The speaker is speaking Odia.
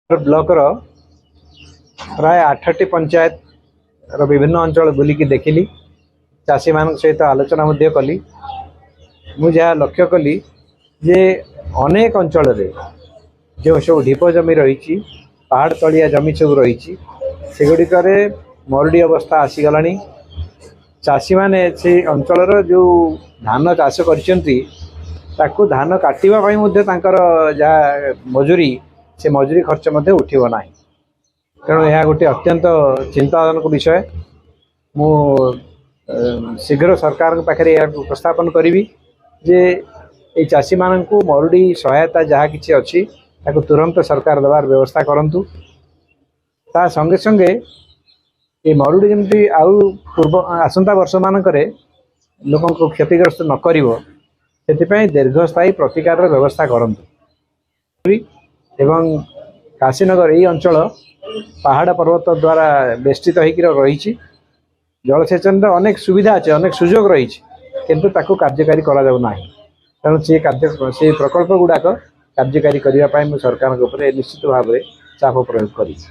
ବ୍ଲକର ପ୍ରାୟ 8ଟି ପଞ୍ଚାୟତର ବିଭିନ୍ନ ଅଞ୍ଚଳ ବୁଲିକି ଦେଖିଲି, ଚାଷୀମାନଙ୍କ ସହିତ ଆଲୋଚନା ମଧ୍ୟ କଲି। ମୁଁ ଯାହା ଲକ୍ଷ୍ୟ କଲି ଯେ ଅନେକ ଅଞ୍ଚଳରେ ଯେଉଁ ସବୁ ଢିପ ଜମି ରହିଛି, ପାହାଡ଼ ତଳିଆ ଜମି ସବୁ ରହିଛି, ସେଗୁଡ଼ିକରେ ମରୁଡ଼ି ଅବସ୍ଥା ଆସିଗଲାଣି। ଚାଷୀମାନେ ସେ ଅଞ୍ଚଳର ଯେଉଁ ଧାନ ଚାଷ କରିଛନ୍ତି, ତାକୁ ଧାନ କାଟିବା ପାଇଁ ମଧ୍ୟ ତାଙ୍କର ଯାହା ମଜୁରୀ, ସେ ମଜୁରୀ ଖର୍ଚ୍ଚ ମଧ୍ୟ ଉଠିବ ନାହିଁ। ତେଣୁ ଏହା ଗୋଟିଏ ଅତ୍ୟନ୍ତ ଚିନ୍ତାଜନକ ବିଷୟ। ମୁଁ ଶୀଘ୍ର ସରକାରଙ୍କ ପାଖରେ ଏହାକୁ ଉପସ୍ଥାପନ କରିବି ଯେ ଏଇ ଚାଷୀମାନଙ୍କୁ ମରୁଡ଼ି ସହାୟତା ଯାହା କିଛି ଅଛି, ତାକୁ ତୁରନ୍ତ ସରକାର ଦେବାର ବ୍ୟବସ୍ଥା କରନ୍ତୁ। ତା ସଙ୍ଗେ ସଙ୍ଗେ ଏ ମରୁଡ଼ି ଯେମିତି ଆଉ ପୂର୍ବ ଆସନ୍ତା ବର୍ଷମାନଙ୍କରେ ଲୋକଙ୍କୁ କ୍ଷତିଗ୍ରସ୍ତ ନ କରିବ, ସେଥିପାଇଁ ଦୀର୍ଘସ୍ଥାୟୀ ପ୍ରତିକାରର ବ୍ୟବସ୍ଥା କରନ୍ତୁ। ଏବଂ କାଶୀନଗର ଏଇ ଅଞ୍ଚଳ ପାହାଡ଼ ପର୍ବତ ଦ୍ୱାରା ବେଷ୍ଟିତ ହେଇକି ରହିଛି। ଜଳସେଚନର ଅନେକ ସୁବିଧା ଅଛି, ଅନେକ ସୁଯୋଗ ରହିଛି, କିନ୍ତୁ ତାକୁ କାର୍ଯ୍ୟକାରୀ କରାଯାଉ ନାହିଁ। ତେଣୁ ସେ ପ୍ରକଳ୍ପ ଗୁଡ଼ାକ କାର୍ଯ୍ୟକାରୀ କରିବା ପାଇଁ ମୁଁ ସରକାରଙ୍କ ଉପରେ ନିଶ୍ଚିତ ଭାବରେ ଚାପ ପ୍ରୟୋଗ କରିଛି।